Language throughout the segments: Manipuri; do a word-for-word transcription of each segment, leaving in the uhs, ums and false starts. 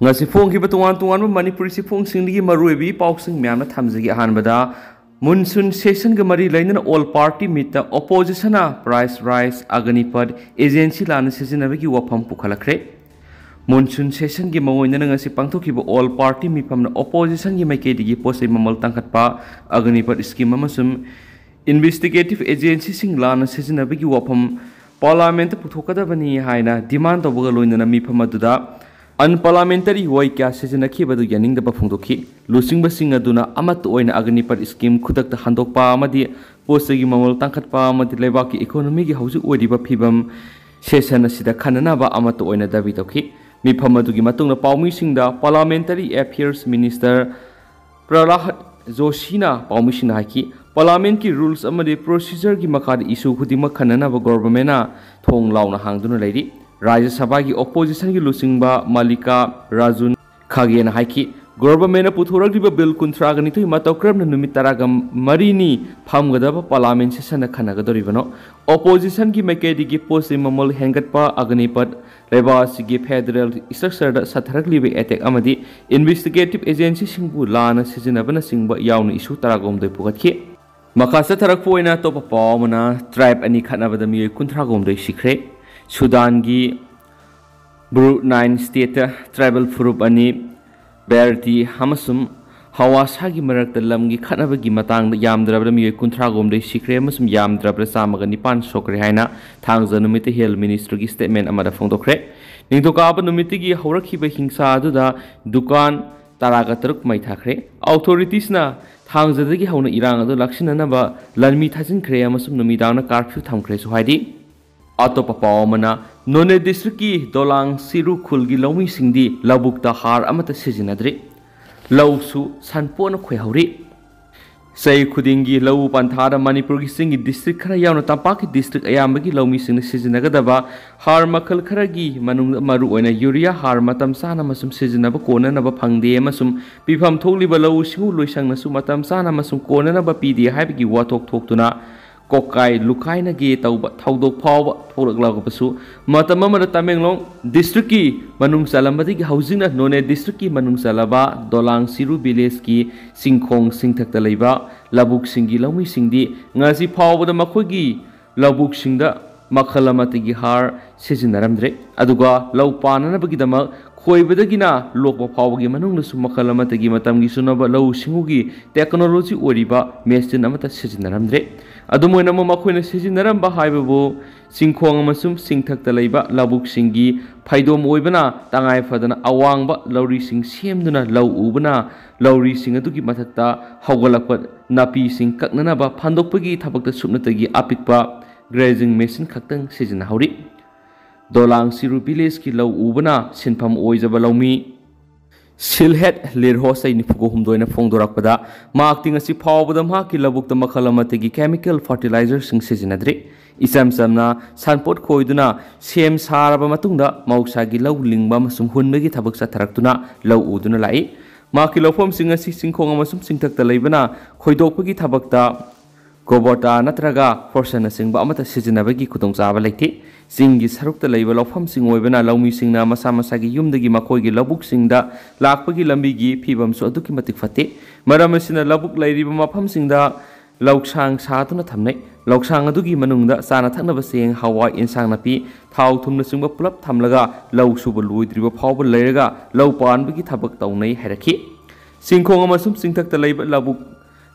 ꯉꯁꯤ ꯐꯣꯡꯈꯤꯕ ꯇꯣꯉꯥꯟ ꯇꯣꯉꯥꯟꯕ ꯃꯅꯤꯄꯨꯔꯤ ꯆꯦꯐꯣꯡꯁꯤꯡꯗꯒꯤ ꯃꯔꯨꯑꯣꯏꯕ ꯏ ꯄꯥꯎꯁꯤꯡ ꯃꯌꯥꯝꯅ ꯊꯝꯖꯒꯦ꯫ ꯑꯍꯥꯟꯕꯗ, ꯃꯨꯟꯁꯨꯟ ꯁꯦꯁꯟꯒ ꯃꯔꯤ ꯂꯩꯅꯅ ꯑꯣꯜ ꯄꯥꯔꯇꯤ ꯃꯤꯠꯇ ꯑꯣꯄꯣꯖꯤꯁꯟꯅ ꯄ꯭ꯔꯥꯏꯁ ꯔꯥꯏꯁ ꯑꯒꯅꯤꯄꯠ ꯑꯦꯖꯦꯟꯁꯤ ꯂꯥꯟꯅ ꯁꯤꯖꯤꯟꯅꯕꯒꯤ ꯋꯥꯐꯝ ꯄꯨꯈꯠꯂꯛꯈ꯭ꯔꯦ꯫ ꯃꯨꯟꯁꯨꯟ ꯁꯦꯁꯟꯒꯤ ꯃꯑꯣꯡꯗꯅ ꯉꯁꯤ ꯄꯥꯡꯊꯣꯛꯈꯤꯕ ꯑꯣꯜ ꯄꯥꯔꯇꯤ ꯃꯤꯐꯝꯅ ꯑꯣꯄꯣꯖꯤꯁꯟꯒꯤ ꯃꯥꯏꯀꯩꯗꯒꯤ ꯄꯣꯠ ꯆꯩ ꯃꯃꯜ ꯇꯥꯡꯈꯠꯄ, ꯑꯒꯅꯤꯄꯠ ꯁ꯭ꯀꯤꯝ ꯑꯃꯁꯨꯡ ꯏꯟꯚꯦꯁꯇꯤꯒꯦꯇꯤꯚ ꯑꯦꯖꯦꯟꯁꯤꯁꯤꯡ ꯂꯥꯟꯅ ꯁꯤꯖꯤꯟꯅꯕꯒꯤ ꯋꯥꯐꯝ ꯄꯥꯔꯂꯥꯃꯦꯟꯠꯇ ꯄꯨꯊꯣꯛꯀꯗꯕꯅꯤ ꯍꯥꯏꯅ ꯗꯤꯃꯥꯟ ꯇꯧꯕꯒ ꯂꯣꯏꯅꯅ ꯃꯤꯐꯝ ꯑꯗꯨꯗ ꯑꯟꯄꯥꯔꯂꯥꯃꯦꯟꯇꯔꯤ ꯋꯥꯍꯩ ꯀꯌꯥ ꯁꯤꯖꯤꯟꯅꯈꯤꯕ ꯑꯗꯨ ꯌꯥꯅꯤꯡꯗꯕ ꯐꯣꯡꯗꯣꯛꯈꯤ꯫ ꯂꯨꯆꯤꯡꯕꯁꯤꯡ ꯑꯗꯨꯅ ꯑꯃꯠꯇ ꯑꯣꯏꯅ ꯑꯒꯅꯤꯄꯠ ꯁ꯭ꯀꯤꯝ ꯈꯨꯗꯛꯇ ꯍꯟꯗꯣꯛꯄ ꯑꯃꯗꯤ ꯄꯣꯠ ꯆꯩꯒꯤ ꯃꯃꯜ ꯇꯥꯡꯈꯠꯄ ꯑꯃꯗꯤ ꯂꯩꯕꯥꯛꯀꯤ ꯏꯀꯣꯅꯣꯃꯤꯒꯤ ꯍꯧꯖꯤꯛ ꯑꯣꯏꯔꯤꯕ ꯐꯤꯕꯝ ꯁꯦꯁꯟ ꯑꯁꯤꯗ ꯈꯟꯅꯅꯕ ꯑꯃꯠꯇ ꯑꯣꯏꯅ ꯗꯥꯕꯤ ꯇꯧꯈꯤ꯫ ꯃꯤꯐꯝ ꯑꯗꯨꯒꯤ ꯃꯇꯨꯡꯗ ꯄꯥꯎꯃꯤꯁꯤꯡꯗ ꯄꯥꯔꯂꯥꯃꯦꯟꯇꯔꯤ ꯑꯦꯐꯤꯌꯔꯁ ꯃꯤꯅꯤꯁꯇꯔ ꯄ꯭ꯔꯍꯂꯥꯗ ꯖꯣꯁꯤꯅ ꯄꯥꯎꯃꯤꯁꯤꯡꯗ ꯍꯥꯏꯈꯤ, ꯄꯥꯔꯂꯥꯃꯦꯟꯠꯀꯤ ꯔꯨꯜꯁ ꯑꯃꯗꯤ ꯄ꯭ꯔꯣꯁꯤꯖꯔꯒꯤ ꯃꯈꯥꯗ ꯏꯁꯨ ꯈꯨꯗꯤꯡꯃꯛ ꯈꯟꯅꯅꯕ ꯒꯣꯔꯕꯔꯃꯦꯟꯅ ꯊꯣꯡ ꯂꯥꯎꯅ ꯍꯥꯡꯗꯨꯅ ꯂꯩꯔꯤ꯫ ꯔꯥꯖ꯭ꯌ ꯁꯚꯥꯒꯤ ꯑꯣꯄꯣꯖꯤꯁꯟꯒꯤ ꯂꯨꯆꯤꯡꯕ ꯃꯜꯂꯤꯀꯥ ꯔꯥꯖꯨꯟ ꯈꯥꯒꯦꯅ ꯍꯥꯏꯈꯤ, ꯒꯣꯔꯕꯔꯃꯦꯟꯅ ꯄꯨꯊꯣꯔꯛꯂꯤꯕ ꯕꯤꯜ ꯀꯨꯟꯊ꯭ꯔꯥꯒ ꯅꯤꯊꯣꯏ ꯃꯇꯧ ꯀꯔꯝꯅ ꯅꯨꯃꯤꯠ ꯇꯔꯥꯒ ꯃꯔꯤꯅꯤ ꯐꯝꯒꯗꯕ ꯄꯥꯔꯂꯥꯃꯦꯟ ꯁꯦꯁꯟꯗ ꯈꯟꯅꯒꯗꯧꯔꯤꯕꯅꯣ? ꯑꯣꯄꯣꯖꯤꯁꯟꯒꯤ ꯃꯥꯏꯀꯩꯗꯒꯤ ꯄꯣꯠ ꯆꯩ ꯃꯃꯜ ꯍꯦꯟꯒꯠꯄ, ꯑꯒꯅꯤꯄꯠ, ꯂꯩꯕꯥꯛ ꯑꯁꯤꯒꯤ ꯐꯦꯗꯔꯦꯜ ꯏꯁꯇ꯭ꯔꯛꯆꯔꯗ ꯆꯠꯊꯔꯛꯂꯤꯕ ꯑꯦꯇꯦꯛ ꯑꯃꯗꯤ ꯏꯟꯚꯦꯁꯇꯤꯒꯦꯇꯤꯚ ꯑꯦꯖꯦꯟꯁꯤꯁꯤꯡꯕꯨ ꯂꯥꯟꯅ ꯁꯤꯖꯤꯟꯅꯕꯅꯆꯤꯡꯕ ꯌꯥꯎꯅ ꯏꯁꯨ ꯇꯔꯥꯒ ꯍꯨꯝꯗꯣꯏ ꯄꯨꯈꯠꯈꯤ꯫ ꯃꯈꯥ ꯆꯠꯊꯔꯛꯄ ꯑꯣꯏꯅ ꯑꯇꯣꯞꯄ ꯄꯥꯎ ꯑꯃꯅ, ꯇ꯭ꯔꯥꯏꯕ ꯑꯅꯤ ꯈꯠꯅꯕꯗ ꯃꯤꯑꯣꯏ ꯀꯨꯟꯊ꯭ꯔꯥꯒ ꯍꯨꯝꯗꯣꯏ ꯁꯤꯈ꯭ꯔꯦ꯫ ꯁꯨꯗꯥꯟꯒꯤ ꯕ꯭ꯔꯨ ꯅꯥꯏꯟ ꯁ꯭ꯇꯦꯠꯇ ꯇ꯭ꯔꯥꯏꯕꯦꯜ ꯐꯨꯔꯨꯞ ꯑꯅꯤ, ꯕꯦꯔꯇꯤ ꯑꯃꯁꯨꯡ ꯍꯋꯥꯁꯥꯒꯤ ꯃꯔꯛꯇ ꯂꯝꯒꯤ ꯈꯠꯅꯕꯒꯤ ꯃꯇꯥꯡꯗ ꯌꯥꯝꯗ꯭ꯔꯕꯗ ꯃꯤꯑꯣꯏ ꯀꯨꯟꯊ꯭ꯔꯥꯒ ꯍꯨꯝꯗꯣꯏ ꯁꯤꯈ꯭ꯔꯦ ꯑꯃꯁꯨꯡ ꯌꯥꯝꯗ꯭ꯔꯕꯗ ꯆꯥꯝꯃꯒ ꯅꯤꯄꯥꯟ ꯁꯣꯛꯈ꯭ꯔꯦ ꯍꯥꯏꯅ ꯊꯥꯡꯖ ꯅꯨꯃꯤꯠꯇ ꯍꯦꯜꯊ ꯃꯤꯅꯤꯁꯇ꯭ꯔꯤꯒꯤ ꯁ꯭ꯇꯦꯠꯃꯦꯟ ꯑꯃꯗ ꯐꯣꯡꯗꯣꯛꯈ꯭ꯔꯦ꯫ ꯅꯤꯡꯊꯧꯀꯥꯕ ꯅꯨꯃꯤꯠꯇꯒꯤ ꯍꯧꯔꯛꯈꯤꯕ ꯍꯤꯡꯁꯥ ꯑꯗꯨꯗ ꯗꯨꯀꯥꯟ ꯇꯔꯥꯒ ꯇꯔꯨꯛ ꯃꯩ ꯊꯥꯈ꯭ꯔꯦ꯫ ꯑꯣꯊꯣꯔꯤꯇꯤꯁꯅ ꯊꯥꯡꯖꯗꯒꯤ ꯍꯧꯅ ꯏꯔꯥꯡ ꯑꯗꯨ ꯂꯥꯛꯁꯤꯟꯅꯅꯕ ꯂꯥꯟꯃꯤ ꯊꯥꯖꯤꯟꯈ꯭ꯔꯦ ꯑꯃꯁꯨꯡ ꯅꯨꯃꯤꯗꯥꯡꯗ ꯀꯥꯔꯐ꯭ꯌꯨ ꯊꯝꯈ꯭ꯔꯦꯁꯨ ꯍꯥꯏꯔꯤ꯫ ꯑꯇꯣꯞꯄ ꯄꯥꯎ ꯑꯃꯅ, ꯅꯣꯅꯦ ꯗꯤꯁꯇ꯭ꯔꯤꯛꯀꯤ ꯗꯣꯂꯥꯡ ꯁꯤꯔꯨ ꯈꯨꯜꯒꯤ ꯂꯧꯃꯤꯁꯤꯡꯗꯤ ꯂꯧꯕꯨꯛꯇ ꯍꯥꯔ ꯑꯃꯠꯇ ꯁꯤꯖꯤꯟꯅꯗ꯭ꯔꯤ꯫ ꯂꯧꯁꯨ ꯁꯟꯄꯣꯠꯅ ꯈꯣꯏꯍꯧꯔꯤ꯫ ꯆꯍꯤ ꯈꯨꯗꯤꯡꯒꯤ ꯂꯧꯎ ꯄꯟꯊꯥꯗ ꯃꯅꯤꯄꯨꯔꯒꯤ ꯆꯤꯡꯒꯤ ꯗꯤꯁꯇ꯭ꯔꯤꯛ ꯈꯔ ꯌꯥꯎꯅ ꯇꯝꯄꯥꯛꯀꯤ ꯗꯤꯁꯇ꯭ꯔꯤꯛ ꯑꯌꯥꯝꯕꯒꯤ ꯂꯧꯃꯤꯁꯤꯡꯅ ꯁꯤꯖꯤꯟꯅꯒꯗꯕ ꯍꯥꯔ ꯃꯈꯜ ꯈꯔꯒꯤ ꯃꯅꯨꯡꯗ ꯃꯔꯨꯑꯣꯏꯅ ꯌꯨꯔꯤꯌꯥ ꯍꯥꯔ ꯃꯇꯝ ꯆꯥꯅ ꯑꯃꯁꯨꯡ ꯁꯤꯖꯤꯟꯅꯕ ꯀꯣꯟꯅꯅꯕ ꯐꯪꯗꯦ ꯑꯃꯁꯨꯡ ꯄꯤꯐꯝ ꯊꯣꯛꯂꯤꯕ ꯂꯧꯎ ꯁꯤꯡꯎ ꯂꯣꯏꯁꯪꯅꯁꯨ ꯃꯇꯝ ꯆꯥꯅ ꯑꯃꯁꯨꯡ ꯀꯣꯟꯅꯅꯕ ꯄꯤꯗꯦ ꯍꯥꯏꯕꯒꯤ ꯋꯥꯊꯣꯛ ꯊꯣꯛꯇꯨꯅ ꯀꯣꯀꯥꯏ ꯂꯨꯀꯥꯏꯅꯒꯦ ꯇꯧꯕ ꯊꯧꯗꯣꯛ ꯐꯥꯎꯕ ꯊꯣꯛꯂꯛꯂꯕꯁꯨ, ꯃꯇꯝ ꯑꯃꯗ ꯇꯃꯦꯡꯂꯣꯡ district ꯀꯤ ꯃꯅꯨꯡ ꯆꯜꯂꯝꯕꯗꯒꯤ ꯍꯧꯖꯤꯛꯅ ꯅꯣꯅꯦ district ꯀꯤ ꯃꯅꯨꯡ ꯆꯜꯂꯕ ꯗꯣꯂꯥꯡ ꯁꯤꯔꯨ village ꯀꯤ ꯆꯤꯡꯈꯣꯡ ꯆꯤꯡꯊꯛꯇ ꯂꯩꯕ ꯂꯧꯕꯨꯛꯁꯤꯡꯒꯤ ꯂꯧꯃꯤꯁꯤꯡꯗꯤ ꯉꯁꯤ ꯐꯥꯎꯕꯗ ꯃꯈꯣꯏꯒꯤ ꯂꯧꯕꯨꯛꯁꯤꯡꯗ ꯃꯈꯜ ꯑꯃꯠꯇꯒꯤ ꯍꯥꯔ ꯁꯤꯖꯤꯟꯅꯔꯝꯗ꯭ꯔꯦ꯫ ꯑꯗꯨꯒ ꯂꯧ ꯄꯥꯟꯅꯅꯕꯒꯤꯗꯃꯛ ꯈꯣꯏꯕꯗꯒꯤꯅ ꯂꯣꯛꯄ ꯐꯥꯎꯕꯒꯤ ꯃꯅꯨꯡꯗꯁꯨ ꯃꯈꯜ ꯑꯃꯠꯇꯒꯤ ꯃꯇꯝꯒꯤ ꯆꯨꯅꯕ ꯂꯧꯎ ꯁꯤꯡꯎꯒꯤ technology ꯑꯣꯏꯔꯤꯕ machine ꯑꯃꯠꯇ ꯁꯤꯖꯤꯟꯅꯔꯝꯗ꯭ꯔꯦ꯫ ꯑꯗꯨꯝ ꯑꯣꯏꯅꯃꯛ ꯃꯈꯣꯏꯅ ꯁꯤꯖꯤꯟꯅꯔꯝꯕ ꯍꯥꯏꯕꯕꯨ ꯆꯤꯡꯈꯣꯡ ꯑꯃꯁꯨꯡ ꯆꯤꯡꯊꯛꯇ ꯂꯩꯕ ꯂꯧꯕꯨꯛꯁꯤꯡꯒꯤ ꯐꯩꯗꯣꯝ ꯑꯣꯏꯕꯅ ꯇꯉꯥꯏ ꯐꯗꯅ ꯑꯋꯥꯡꯕ ꯂꯧꯔꯤꯁꯤꯡ ꯁꯦꯝꯗꯨꯅ ꯂꯧ ꯎꯕꯅ ꯂꯧꯔꯤꯁꯤꯡ ꯑꯗꯨꯒꯤ ꯃꯊꯛꯇ ꯍꯧꯒꯠꯂꯛꯄ ꯅꯥꯄꯤꯁꯤꯡ ꯀꯛꯅꯅꯕ ꯐꯟꯗꯣꯛꯄꯒꯤ ꯊꯕꯛꯇ ꯁꯨꯞꯅꯇꯒꯤ ꯑꯄꯤꯛꯄ grazing machine ꯈꯛꯇꯪ ꯁꯤꯖꯤꯟꯅꯍꯧꯔꯤ꯫ ꯗꯣꯂꯥꯡ ꯁꯤꯔꯨ village ꯀꯤ ꯂꯧ ꯎꯕꯅ ꯁꯤꯟꯐꯝ ꯑꯣꯏꯖꯕ ꯂꯧꯃꯤ ꯁꯤꯜꯍꯦꯠ ꯂꯤꯔꯍꯣ ꯆꯍꯤ ꯅꯤꯐꯨꯒ ꯍꯨꯝꯗꯣꯏꯅ ꯐꯣꯡꯗꯣꯔꯛꯄꯗ, ꯃꯍꯥꯛꯇꯤ ꯉꯁꯤ ꯐꯥꯎꯕꯗ ꯃꯍꯥꯛꯀꯤ ꯂꯧꯕꯨꯛꯇ ꯃꯈꯜ ꯑꯃꯠꯇꯒꯤ chemical fertilizer ꯁꯤꯡ ꯁꯤꯖꯤꯟꯅꯗ꯭ꯔꯤ꯫ ꯏꯆꯝ ꯆꯝꯅ ꯁꯟꯄꯣꯠ ꯈꯣꯏꯗꯨꯅ ꯁꯦꯝ ꯁꯥꯔꯕ ꯃꯇꯨꯡꯗ ꯃꯍꯧꯁꯥꯒꯤ ꯂꯧ ꯂꯤꯡꯕ ꯑꯃꯁꯨꯡ ꯍꯨꯟꯕꯒꯤ ꯊꯕꯛ ꯆꯠꯊꯔꯛꯇꯨꯅ ꯂꯧ ꯎꯗꯨꯅ ꯂꯥꯛꯏ꯫ ꯃꯍꯥꯛꯀꯤ ꯂꯧꯐꯝꯁꯤꯡ ꯑꯁꯤ ꯆꯤꯡꯈꯣꯡ ꯑꯃꯁꯨꯡ ꯆꯤꯡꯊꯛꯇ ꯂꯩꯕꯅ ꯈꯣꯏꯗꯣꯛꯄꯒꯤ ꯊꯕꯛꯇ ꯀꯣꯕꯣꯇꯥ ꯅꯠꯇ꯭ꯔꯒ ꯐꯣꯔꯁꯟꯅꯆꯤꯡꯕ ꯑꯃꯠꯇ ꯁꯤꯖꯤꯟꯅꯕꯒꯤ ꯈꯨꯗꯣꯡꯆꯥꯕ ꯂꯩꯇꯦ꯫ ꯆꯤꯡꯒꯤ ꯁꯔꯨꯛꯇ ꯂꯩꯕ ꯂꯧꯐꯝꯁꯤꯡ ꯑꯣꯏꯕꯅ ꯂꯧꯃꯤꯁꯤꯡꯅ ꯃꯁꯥ ꯃꯁꯥꯒꯤ ꯌꯨꯝꯗꯒꯤ ꯃꯈꯣꯏꯒꯤ ꯂꯧꯕꯨꯛꯁꯤꯡꯗ ꯂꯥꯛꯄꯒꯤ ꯂꯝꯕꯤꯒꯤ ꯐꯤꯕꯝꯁꯨ ꯑꯗꯨꯛꯀꯤ ꯃꯇꯤꯛ ꯐꯠꯇꯦ꯫ ꯃꯔꯝ ꯑꯁꯤꯅ ꯂꯧꯕꯨꯛ ꯂꯩꯔꯤꯕ ꯃꯐꯝꯁꯤꯡꯗ ꯂꯧꯁꯥꯡ ꯁꯥꯗꯨꯅ ꯊꯝꯅꯩ꯫ ꯂꯧꯁꯥꯡ ꯑꯗꯨꯒꯤ ꯃꯅꯨꯡꯗ ꯆꯥꯅ ꯊꯛꯅꯕ ꯆꯦꯡ, ꯍꯋꯥꯏ, ꯏꯟꯁꯥꯡ ꯅꯥꯄꯤ, ꯊꯥꯎ ꯊꯨꯝꯅꯆꯤꯡꯕ ꯄꯨꯂꯞ ꯊꯝꯂꯒ ꯂꯧ ꯁꯨꯕ ꯂꯣꯏꯗ꯭ꯔꯤꯕ ꯐꯥꯎꯕ ꯂꯩꯔꯒ ꯂꯧ ꯄꯥꯟꯕꯒꯤ ꯊꯕꯛ ꯇꯧꯅꯩ ꯍꯥꯏꯔꯛꯈꯤ꯫ ꯆꯤꯡꯈꯣꯡ ꯑꯃꯁꯨꯡ ꯆꯤꯡꯊꯛꯇ ꯂꯩꯕ ꯂꯧꯕꯨꯛ,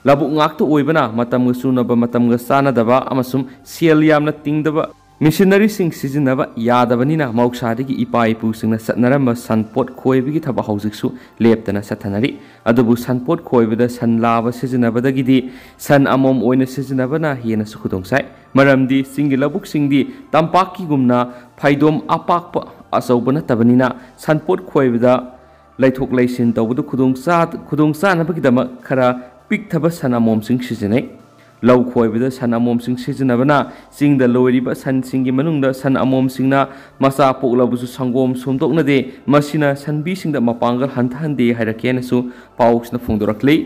ꯂꯧꯕꯨꯛ ꯉꯥꯛꯇ ꯑꯣꯏꯕꯅ ꯃꯇꯝꯒ ꯆꯨꯅꯕ, ꯃꯇꯝꯒ ꯆꯥꯟꯅꯗꯕ ꯑꯃꯁꯨꯡ ꯁꯦꯜ ꯌꯥꯝꯅ ꯇꯤꯡꯗꯕ machinery ꯁꯤꯡ ꯁꯤꯖꯤꯟꯅꯕ ꯌꯥꯗꯕꯅꯤꯅ ꯃꯍꯧꯁꯥꯗꯒꯤ ꯏꯄꯥ ꯏꯄꯨꯁꯤꯡꯅ ꯆꯠꯅꯔꯝꯕ ꯁꯟꯄꯣꯠ ꯈꯣꯏꯕꯒꯤ ꯊꯕꯛ ꯍꯧꯖꯤꯛꯁꯨ ꯂꯦꯞꯇꯅ ꯆꯠꯊꯅꯔꯤ꯫ ꯑꯗꯨꯕꯨ ꯁꯟꯄꯣꯠ ꯈꯣꯏꯕꯗ ꯁꯟ ꯂꯥꯕ ꯁꯤꯖꯤꯟꯅꯕꯗꯒꯤꯗꯤ ꯁꯟ ꯑꯃꯣꯝ ꯑꯣꯏꯅ ꯁꯤꯖꯤꯟꯅꯕꯅ ꯍꯦꯟꯅꯁꯨ ꯈꯨꯗꯣꯡ ꯆꯥꯏ꯫ ꯃꯔꯝꯗꯤ ꯆꯤꯡꯒꯤ ꯂꯧꯕꯨꯛꯁꯤꯡꯗꯤ ꯇꯝꯄꯥꯛꯀꯤꯒꯨꯝꯅ ꯐꯩꯗꯣꯝ ꯑꯄꯥꯛꯄ ꯑꯆꯧꯕ ꯅꯠꯇꯕꯅꯤꯅ ꯁꯟꯄꯣꯠ ꯈꯣꯏꯕꯗ ꯂꯩꯊꯣꯛ ꯂꯩꯁꯤꯟ ꯇꯧꯕꯗ ꯈꯨꯗꯣꯡ ꯆꯥ-, ꯈꯨꯗꯣꯡ ꯆꯥꯅꯕꯒꯤꯗꯃꯛ ꯈꯔ ꯄꯤꯛꯊꯕ ꯁꯟ ꯑꯃꯣꯝꯁꯤꯡ ꯁꯤꯖꯤꯟꯅꯩ꯫ ꯂꯧ ꯈꯣꯏꯕꯗ ꯁꯟ ꯑꯃꯣꯝꯁꯤꯡ ꯁꯤꯖꯤꯟꯅꯕꯅ ꯆꯤꯡꯗ ꯂꯣꯏꯔꯤꯕ ꯁꯟꯁꯤꯡꯒꯤ ꯃꯅꯨꯡꯗ ꯁꯟ ꯑꯃꯣꯝꯁꯤꯡꯅ ꯃꯆꯥ ꯄꯣꯛꯂꯕꯁꯨ ꯁꯪꯒꯣꯝ ꯁꯨꯝꯗꯣꯛꯅꯗꯦ꯫ ꯃꯁꯤꯅ ꯁꯟꯕꯤꯁꯤꯡꯗ ꯃꯄꯥꯡꯒꯜ ꯍꯟꯊꯍꯟꯗꯦ ꯍꯥꯏꯔꯛꯀꯦ ꯍꯥꯏꯅꯁꯨ ꯄꯥꯎꯁꯤꯅ ꯐꯣꯡꯗꯣꯔꯛꯂꯤ꯫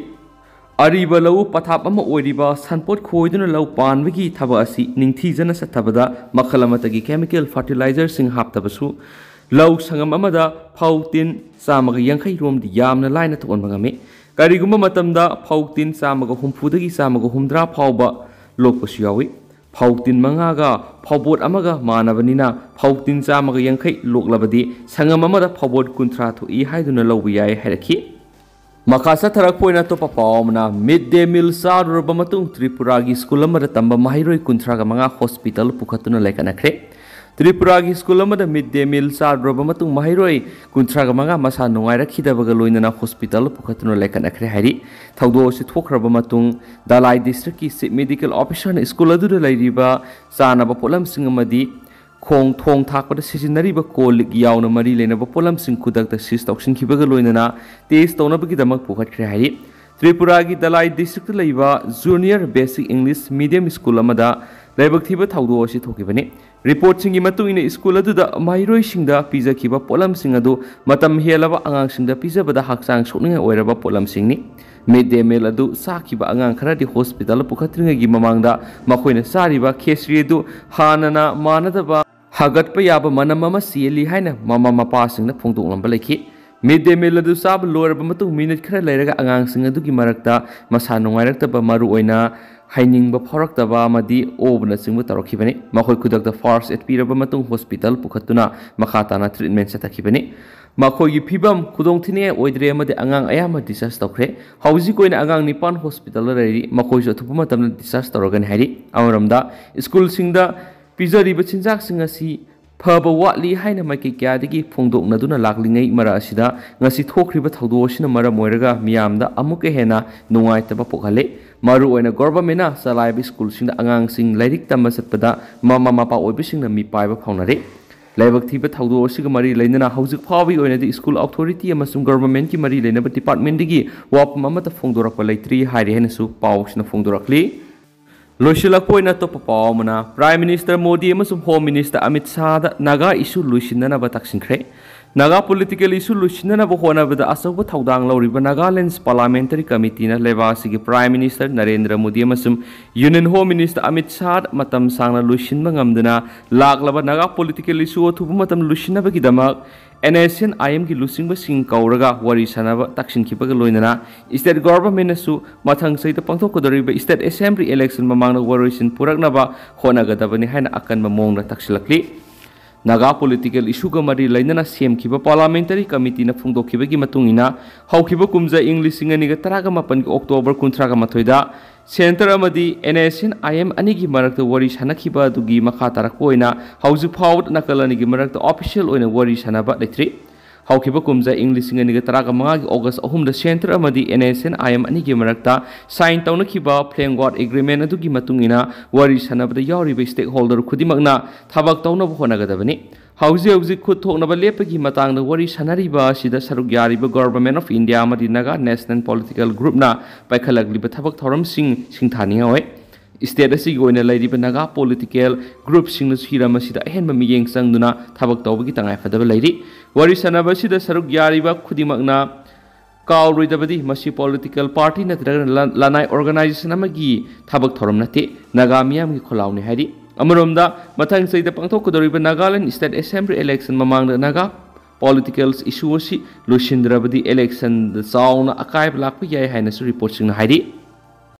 ꯑꯔꯤꯕ ꯂꯧꯎ ꯄꯊꯥꯞ ꯑꯃ ꯑꯣꯏꯔꯤꯕ ꯁꯟꯄꯣꯠ ꯈꯣꯏꯗꯨꯅ ꯂꯧ ꯄꯥꯟꯕꯒꯤ ꯊꯕꯛ ꯑꯁꯤ ꯅꯤꯡꯊꯤꯖꯅ ꯆꯠꯊꯕꯗ ꯃꯈꯜ ꯑꯃꯠꯇꯒꯤ chemical fertilizerꯁꯤꯡ ꯍꯥꯞꯇꯕꯁꯨ ꯂꯧ ꯁꯪꯉꯝ ꯑꯃꯗ ꯐꯧ ꯇꯤꯟ ꯆꯥꯝꯃꯒ ꯌꯥꯡꯈꯩ ꯔꯣꯝꯗꯤ ꯌꯥꯝꯅ ꯂꯥꯏꯅ ꯊꯣꯛꯍꯟꯕ ꯉꯝꯃꯤ꯫ ꯀꯔꯤꯒꯨꯝꯕ ꯃꯇꯝꯗ ꯐꯧ ꯇꯤꯟ ꯆꯥꯝꯃꯒ ꯍꯨꯝꯐꯨꯗꯒꯤ ꯆꯥꯝꯃꯒ ꯍꯨꯝꯗ꯭ꯔꯥ ꯐꯥꯎꯕ ꯂꯣꯛꯄꯁꯨ ꯌꯥꯎꯏ꯫ ꯐꯧ ꯇꯤꯟ ꯃꯉꯥꯒ ꯐꯧꯕꯣꯠ ꯑꯃꯒ ꯃꯥꯟꯅꯕꯅꯤꯅ ꯐꯧ ꯇꯤꯟ ꯆꯥꯝꯃꯒ ꯌꯥꯡꯈꯩ ꯂꯣꯛꯂꯕꯗꯤ ꯁꯪꯉꯝ ꯑꯃꯗ ꯐꯧꯕꯣꯠ ꯀꯨꯟꯊ꯭ꯔꯥ ꯊꯣꯛꯏ ꯍꯥꯏꯗꯨꯅ ꯂꯧꯕ ꯌꯥꯏ ꯍꯥꯏꯔꯛꯈꯤ꯫ ꯃꯈꯥ ꯆꯠꯊꯔꯛꯄ ꯑꯣꯏꯅ ꯑꯇꯣꯞꯄ ꯄꯥꯎ ꯑꯃꯅ, ꯃꯤꯗ ꯗꯦ ꯃꯤꯜ ꯆꯥꯔꯨꯔꯕ ꯃꯇꯨꯡ ꯇ꯭ꯔꯤꯄꯨꯔꯥꯒꯤ ꯁ꯭ꯀꯨꯜ ꯑꯃꯗ ꯇꯝꯕ ꯃꯍꯩꯔꯣꯏ ꯀꯨꯟꯊ꯭ꯔꯥꯒ ꯃꯉꯥ ꯍꯣꯁꯄꯤꯇꯥꯜ ꯄꯨꯈꯠꯇꯨꯅ ꯂꯩꯈꯠꯅꯈ꯭ꯔꯦ꯫ ꯇ꯭ꯔꯤꯄꯨꯔꯥꯒꯤ ꯁ꯭ꯀꯨꯜ ꯑꯃꯗ ꯃꯤꯗ ꯗꯦ ꯃꯤꯜ ꯆꯥꯔꯨꯔꯕ ꯃꯇꯨꯡ ꯃꯍꯩꯔꯣꯏ ꯀꯨꯟꯊ꯭ꯔꯥꯒ ꯃꯉꯥ ꯃꯁꯥ ꯅꯨꯡꯉꯥꯏꯔꯛꯈꯤꯗꯕꯒ ꯂꯣꯏꯅꯅ ꯍꯣꯁꯄꯤꯇꯥꯜ ꯄꯨꯈꯠꯇꯨꯅ ꯂꯩꯈꯠꯅꯈ꯭ꯔꯦ ꯍꯥꯏꯔꯤ꯫ ꯊꯧꯗꯣꯛ ꯑꯁꯤ ꯊꯣꯛꯈ꯭ꯔꯕ ꯃꯇꯨꯡ ꯙꯂꯥꯏ ꯗꯤꯁꯇ꯭ꯔꯤꯛꯀꯤ ꯆꯤꯐ ꯃꯦꯗꯤꯀꯦꯜ ꯑꯣꯐꯤꯁꯥꯔꯅ ꯁ꯭ꯀꯨꯜ ꯑꯗꯨꯗ ꯂꯩꯔꯤꯕ ꯆꯥꯅꯕ ꯄꯣꯠꯂꯝꯁꯤꯡ ꯑꯃꯗꯤ ꯈꯣꯡ ꯊꯣꯡ ꯊꯥꯛꯄꯗ ꯁꯤꯖꯤꯟꯅꯔꯤꯕ ꯀꯣꯜ ꯂꯤꯛ ꯌꯥꯎꯅ ꯃꯔꯤ ꯂꯩꯅꯕ ꯄꯣꯠꯂꯝꯁꯤꯡ ꯈꯨꯗꯛꯇ ꯁꯤꯖ ꯇꯧꯁꯤꯟꯈꯤꯕꯒ ꯂꯣꯏꯅꯅ ꯇꯦꯁ ꯇꯧꯅꯕꯒꯤꯗꯃꯛ ꯄꯨꯈꯠꯈ꯭ꯔꯦ ꯍꯥꯏꯔꯤ꯫ ꯇ꯭ꯔꯤꯄꯨꯔꯥꯒꯤ ꯙꯂꯥꯏ ꯗꯤꯁꯇ꯭ꯔꯤꯛꯇ ꯂꯩꯕ junior basic English medium school ꯑꯃꯗ ꯂꯥꯏꯕꯛ ꯊꯤꯕ ꯊꯧꯗꯣꯛ ꯑꯁꯤ ꯊꯣꯛꯈꯤꯕꯅꯤ꯫ ꯔꯤꯄꯣꯔꯠꯁꯤꯡꯒꯤ ꯃꯇꯨꯡ ꯏꯟꯅ ꯁ꯭ꯀꯨꯜ ꯑꯗꯨꯗ ꯃꯍꯩꯔꯣꯏꯁꯤꯡꯗ ꯄꯤꯖꯈꯤꯕ ꯄꯣꯠꯂꯝꯁꯤꯡ ꯑꯗꯨ ꯃꯇꯝ ꯍꯦꯜꯂꯕ ꯑꯉꯥꯡꯁꯤꯡꯗ ꯄꯤꯖꯕꯗ ꯍꯛꯆꯥꯡ ꯁꯣꯛꯅꯤꯡꯉꯥꯏ ꯑꯣꯏꯔꯕ ꯄꯣꯠꯂꯝꯁꯤꯡꯅꯤ꯫ ꯃꯤꯗ ꯗꯦ ꯃꯤꯜ ꯑꯗꯨ ꯆꯥꯈꯤꯕ ꯑꯉꯥꯡ ꯈꯔꯗꯤ ꯍꯣꯁꯄꯤꯇꯥꯜ ꯄꯨꯈꯠꯇ꯭ꯔꯤꯉꯩꯒꯤ ꯃꯃꯥꯡꯗ ꯃꯈꯣꯏꯅ ꯆꯥꯔꯤꯕ ꯈꯦꯆ꯭ꯔꯤ ꯑꯗꯨ ꯍꯥꯟꯅꯅ ꯃꯥꯟꯅꯗꯕ ꯍꯥꯒꯠꯄ ꯌꯥꯕ ꯃꯅꯝ ꯑꯃ ꯆꯦꯜꯂꯤ ꯍꯥꯏꯅ ꯃꯃꯥ ꯃꯄꯥꯁꯤꯡꯅ ꯐꯣꯡꯗꯣꯛꯂꯝꯕ ꯂꯩꯈꯤ꯫ ꯃꯤꯗ ꯗꯦ ꯃꯤꯜ ꯑꯗꯨ ꯆꯥꯕ ꯂꯣꯏꯔꯕ ꯃꯇꯨꯡ ꯃꯤꯅꯤꯠ ꯈꯔ ꯂꯩꯔꯒ ꯑꯉꯥꯡꯁꯤꯡ ꯑꯗꯨꯒꯤ ꯃꯔꯛꯇ ꯃꯁꯥ ꯅꯨꯡꯉꯥꯏꯔꯛꯇꯕ, ꯃꯔꯨꯑꯣꯏꯅ ꯍꯩꯅꯤꯡꯕ ꯐꯥꯎꯔꯛꯇꯕ ꯑꯃꯗꯤ ꯑꯣꯕꯅꯆꯤꯡꯕ ꯇꯧꯔꯛꯈꯤꯕꯅꯤ꯫ ꯃꯈꯣꯏ ꯈꯨꯗꯛꯇ ꯐꯥꯔꯁ ꯑꯦꯗ ꯄꯤꯔꯕ ꯃꯇꯨꯡ ꯍꯣꯁꯄꯤꯇꯥꯜ ꯄꯨꯈꯠꯇꯨꯅ ꯃꯈꯥ ꯇꯥꯅ ꯇ꯭ꯔꯤꯠꯃꯦꯟ ꯆꯠꯊꯈꯤꯕꯅꯤ꯫ ꯃꯈꯣꯏꯒꯤ ꯐꯤꯕꯝ ꯈꯨꯗꯣꯡꯊꯤꯅꯤꯡꯉꯥꯏ ꯑꯣꯏꯗ꯭ꯔꯦ ꯑꯃꯗꯤ ꯑꯉꯥꯡ ꯑꯌꯥꯝꯕ ꯗꯤꯁꯆꯥꯔꯖ ꯇꯧꯈ꯭ꯔꯦ꯫ ꯍꯧꯖꯤꯛ ꯑꯣꯏꯅ ꯑꯉꯥꯡ ꯅꯤꯄꯥꯟ ꯍꯣꯁꯄꯤꯇꯥꯜꯗ ꯂꯩꯔꯤ꯫ ꯃꯈꯣꯏꯁꯨ ꯑꯊꯨꯕ ꯃꯇꯝꯗ ꯗꯤꯁꯆꯥꯔꯖ ꯇꯧꯔꯒꯅꯤ ꯍꯥꯏꯔꯤ꯫ ꯑꯃꯔꯣꯝꯗ ꯁ꯭ꯀꯨꯜꯁꯤꯡꯗ ꯄꯤꯖꯔꯤꯕ ꯆꯤꯟꯖꯥꯛꯁꯤꯡ ꯑꯁꯤ ꯐꯕ ꯋꯥꯠꯂꯤ ꯍꯥꯏꯅ ꯃꯥꯏꯀꯩ ꯀꯌꯥꯗꯒꯤ ꯐꯣꯡꯗꯣꯛꯅꯗꯨꯅ ꯂꯥꯛꯂꯤꯉꯩ ꯃꯔꯛ ꯑꯁꯤꯗ ꯉꯁꯤ ꯊꯣꯛꯈ꯭ꯔꯤꯕ ꯊꯧꯗꯣꯛ ꯑꯁꯤꯅ ꯃꯔꯝ ꯑꯣꯏꯔꯒ ꯃꯤꯌꯥꯝꯗ ꯑꯃꯨꯛꯀ ꯍꯦꯟꯅ ꯅꯨꯡꯉꯥꯏꯇꯕ ꯄꯣꯛꯍꯜꯂꯤ꯫ ꯃꯔꯨꯑꯣꯏꯅ ꯒꯣꯚꯔꯟꯃꯦꯟꯠꯅ ꯆꯂꯥꯏꯕ ꯁ꯭ꯀꯨꯜꯁꯤꯡꯗ ꯑꯉꯥꯡꯁꯤꯡ ꯂꯥꯏꯔꯤꯛ ꯇꯝꯕ ꯆꯠꯄꯗ ꯃꯃꯥ ꯃꯄꯥ ꯑꯣꯏꯕꯁꯤꯡꯅ ꯃꯤꯄꯥꯏꯕ ꯐꯥꯎꯅꯔꯤ꯫ ꯂꯥꯏꯕꯛ ꯊꯤꯕ ꯊꯧꯗꯣꯛ ꯑꯁꯤꯒ ꯃꯔꯤ ꯂꯩꯅꯅ ꯍꯧꯖꯤꯛ ꯐꯥꯎꯕꯒꯤ ꯑꯣꯏꯅꯗꯤ ꯁ꯭ꯀꯨꯜ ꯑꯣꯊꯣꯔꯤꯇꯤ ꯑꯃꯁꯨꯡ ꯒꯣꯚꯔꯟꯃꯦꯟꯠꯀꯤ ꯃꯔꯤ ꯂꯩꯅꯕ ꯗꯤꯄꯥꯔꯠꯃꯦꯟꯠꯇꯒꯤ ꯋꯥꯐꯝ ꯑꯃꯠꯇ ꯐꯣꯡꯗꯣꯔꯛꯄ ꯂꯩꯇ꯭ꯔꯤ ꯍꯥꯏꯔꯤ ꯍꯥꯏꯅꯁꯨ ꯄꯥꯎꯁꯤꯅ ꯐꯣꯡꯗꯣꯔꯛꯂꯤ꯫ ꯂꯣꯏꯁꯤꯜꯂꯛꯄ ꯑꯣꯏꯅ ꯑꯇꯣꯞꯄ ꯄꯥꯎ ꯑꯃꯅ, ꯄ꯭ꯔꯥꯏꯝ ꯃꯤꯅꯤꯁꯇꯔ ꯃꯣꯗꯤ ꯑꯃꯁꯨꯡ ꯍꯣꯝ ꯃꯤꯅꯤꯁꯇꯔ ꯑꯃꯤꯠ ꯁꯥꯍꯗ ꯅꯥꯒꯥ ꯏꯁꯨ ꯂꯣꯏꯁꯤꯟꯅꯅꯕ ꯇꯛꯁꯤꯟꯈ꯭ꯔꯦ꯫ ꯅꯥꯒꯥ ꯄꯣꯂꯤꯇꯤꯀꯦꯜ ꯏꯁꯨ ꯂꯣꯏꯁꯤꯟꯅꯅꯕ ꯍꯣꯠꯅꯕꯗ ꯑꯆꯧꯕ ꯊꯧꯗꯥꯡ ꯂꯧꯔꯤꯕ ꯅꯥꯒꯥꯂꯦꯟꯁ ꯄꯥꯔꯂꯥꯃꯦꯟꯇꯔꯤ ꯀꯃꯤꯇꯤꯅ ꯂꯩꯕꯥꯛ ꯑꯁꯤꯒꯤ ꯄ꯭ꯔꯥꯏꯝ ꯃꯤꯅꯤꯁꯇꯔ ꯅꯔꯦꯟꯗ꯭ꯔ ꯃꯣꯗꯤ ꯑꯃꯁꯨꯡ ꯌꯨꯅꯤꯌꯟ ꯍꯣꯝ ꯃꯤꯅꯤꯁꯇꯔ ꯑꯃꯤꯠ ꯁꯥꯍꯗ ꯃꯇꯝ ꯁꯥꯡꯅ ꯂꯣꯏꯁꯤꯟꯕ ꯉꯝꯗꯅ ꯂꯥꯛꯂꯕ ꯅꯥꯒꯥ ꯄꯣꯂꯤꯇꯤꯀꯦꯜ ꯏꯁꯨ ꯑꯊꯨꯕ ꯃꯇꯝꯗ ꯂꯣꯏꯁꯤꯟꯅꯕꯒꯤꯗꯃꯛ NSCN-IM-ꯒꯤ ꯂꯨꯆꯤꯡꯕꯁꯤꯡ ꯀꯧꯔꯒ ꯋꯥꯔꯤ ꯁꯥꯟꯅꯕ ꯇꯛꯁꯤꯟꯈꯤꯕꯒ ꯂꯣꯏꯅꯅ ꯏꯁꯇꯦꯠ ꯒꯣꯚꯔꯟꯃꯦꯟꯠꯅꯁꯨ ꯃꯊꯪ ꯆꯍꯤꯗ ꯄꯥꯡꯊꯣꯛꯀꯗꯧꯔꯤꯕ ꯏꯁꯇꯦꯠ ꯑꯦꯁꯦꯝꯕ꯭ꯂꯤ ꯏꯂꯦꯛꯁꯟ ꯃꯃꯥꯡꯗ ꯋꯥꯔꯣꯏꯁꯤꯟ ꯄꯨꯔꯛꯅꯕ ꯍꯣꯠꯅꯒꯗꯕꯅꯤ ꯍꯥꯏꯅ ꯑꯀꯟꯕ ꯃꯑꯣꯡꯗ ꯇꯛꯁꯤꯜꯂꯛꯂꯤ꯫ ꯅꯥꯒꯥ ꯄꯣꯂꯤꯇꯤꯀꯦꯜ ꯏꯁꯨꯒ ꯃꯔꯤ ꯂꯩꯅꯅ ꯁꯦꯝꯈꯤꯕ ꯄꯥꯔꯂꯥꯃꯦꯟꯇꯔꯤ ꯀꯃꯤꯇꯤꯅ ꯐꯣꯡꯗꯣꯛꯈꯤꯕꯒꯤ ꯃꯇꯨꯡ ꯏꯟꯅ, ꯍꯧꯈꯤꯕ ꯀꯨꯝꯖꯥ ꯏꯪ ꯂꯤꯁꯤꯡ ꯑꯅꯤꯒ ꯇꯔꯥꯒ ꯃꯥꯄꯟꯒꯤ ꯑꯣꯛꯇꯣꯕꯔ ꯀꯨꯟꯊ꯭ꯔꯥꯒ ꯃꯥꯊꯣꯏꯗ ꯁꯦꯟꯇꯔ ꯑꯃꯗꯤ NSCN-IM ꯑꯅꯤꯒꯤ ꯃꯔꯛꯇ ꯋꯥꯔꯤ ꯁꯥꯟꯅꯈꯤꯕ ꯑꯗꯨꯒꯤ ꯃꯈꯥ ꯇꯥꯔꯛꯄ ꯑꯣꯏꯅ ꯍꯧꯖꯤꯛ ꯐꯥꯎꯕꯗ ꯅꯥꯀꯜ ꯑꯅꯤꯒꯤ ꯃꯔꯛꯇ ꯑꯣꯐꯤꯁꯤꯌꯦꯜ ꯑꯣꯏꯅ ꯋꯥꯔꯤ ꯁꯥꯟꯅꯕ ꯂꯩꯇ꯭ꯔꯤ꯫ ꯍꯧꯈꯤꯕ ꯀꯨꯝꯖꯥ ꯏꯪ ꯂꯤꯁꯤꯡ ꯑꯅꯤꯒ ꯇꯔꯥꯒ ꯃꯉꯥꯒꯤ ꯑꯣꯒꯁ ꯑꯍꯨꯝꯗ ꯁꯦꯟꯇꯔ ꯑꯃꯗꯤ NSCN-IM ꯑꯅꯤꯒꯤ ꯃꯔꯛꯇ ꯁꯥꯏꯟ ꯇꯧꯅꯈꯤꯕ ꯐ꯭ꯔꯦꯝꯋꯥꯔꯛ ꯑꯦꯒ꯭ꯔꯤꯃꯦꯟ ꯑꯗꯨꯒꯤ ꯃꯇꯨꯡ ꯏꯟꯅ ꯋꯥꯔꯤ ꯁꯥꯟꯅꯕꯗ ꯌꯥꯎꯔꯤꯕ ꯁ꯭ꯇꯦꯛꯍꯣꯜꯗꯔ ꯈꯨꯗꯤꯡꯃꯛꯅ ꯊꯕꯛ ꯇꯧꯅꯕ ꯍꯣꯠꯅꯒꯗꯕꯅꯤ꯫ ꯍꯧꯖꯤꯛ ꯍꯧꯖꯤꯛ ꯈꯨꯠ ꯊꯣꯛꯅꯕ ꯂꯦꯞꯄꯒꯤ ꯃꯇꯥꯡꯗ ꯋꯥꯔꯤ ꯁꯥꯟꯅꯔꯤꯕ ꯑꯁꯤꯗ ꯁꯔꯨꯛ ꯌꯥꯔꯤꯕ ꯒꯣꯚꯔꯟꯃꯦꯟꯠ ꯑꯣꯐ ꯏꯟꯗꯤꯌꯥ ꯑꯃꯗꯤ ꯅꯥꯒꯥ ꯅꯦꯁꯅꯦꯜ ꯄꯣꯂꯤꯇꯤꯀꯦꯜ ꯒ꯭ꯔꯨꯞꯅ ꯄꯥꯏꯈꯠꯂꯛꯂꯤꯕ ꯊꯕꯛ ꯊꯧꯔꯝꯁꯤꯡ ꯁꯤꯡꯊꯥꯅꯤꯡꯉꯥꯏ ꯑꯣꯏ꯫ ꯁ꯭ꯇꯦꯠ ꯑꯁꯤꯒꯤ ꯑꯣꯏꯅ ꯂꯩꯔꯤꯕ ꯅꯥꯒꯥ ꯄꯣꯂꯤꯇꯤꯀꯦꯜ ꯒ꯭ꯔꯨꯞꯁꯤꯡꯅꯁꯨ ꯍꯤꯔꯝ ꯑꯁꯤꯗ ꯑꯍꯦꯟꯕ ꯃꯤꯠꯌꯦꯡ ꯆꯪꯗꯨꯅ ꯊꯕꯛ ꯇꯧꯕꯒꯤ ꯇꯉꯥꯏꯐꯗꯕ ꯂꯩꯔꯤ꯫ ꯋꯥꯔꯤ ꯁꯥꯟꯅꯕ ꯑꯁꯤꯗ ꯁꯔꯨꯛ ꯌꯥꯔꯤꯕ ꯈꯨꯗꯤꯡꯃꯛꯅ ꯀꯥꯎꯔꯣꯏꯗꯕꯗꯤ ꯃꯁꯤ ꯄꯣꯂꯤꯇꯤꯀꯦꯜ ꯄꯥꯔꯇꯤ ꯅꯠꯇ꯭ꯔꯒ ꯂ-, ꯂꯅꯥꯏ ꯑꯣꯔꯒꯅꯥꯏꯖꯦꯁꯟ ꯑꯃꯒꯤ ꯊꯕꯛ ꯊꯧꯔꯝ ꯅꯠꯇꯦ, ꯅꯥꯒꯥ ꯃꯤꯌꯥꯝꯒꯤ ꯈꯣꯜꯂꯥꯎꯅꯤ ꯍꯥꯏꯔꯤ꯫ ꯑꯃꯔꯣꯝꯗ, ꯃꯊꯪ ꯆꯍꯤꯗ ꯄꯥꯡꯊꯣꯛꯀꯗꯧꯔꯤꯕ ꯅꯥꯒꯥꯂꯦꯟ ꯁ꯭ꯇꯦꯠ ꯑꯦꯁꯦꯝꯕ꯭ꯂꯤ ꯏꯂꯦꯛꯁꯟ ꯃꯃꯥꯡꯗ ꯅꯥꯒꯥ ꯄꯣꯂꯤꯇꯤꯀꯦꯜ ꯏꯁꯨ ꯑꯁꯤ ꯂꯣꯏꯁꯤꯟꯗ꯭ꯔꯕꯗꯤ ꯏꯂꯦꯛꯁꯟꯗ ꯆꯥꯎꯅ ꯑꯀꯥꯏꯕ ꯂꯥꯛꯄ ꯌꯥꯏ ꯍꯥꯏꯅꯁꯨ ꯔꯤꯄꯣꯔꯠꯁꯤꯡꯅ ꯍꯥꯏꯔꯤ꯫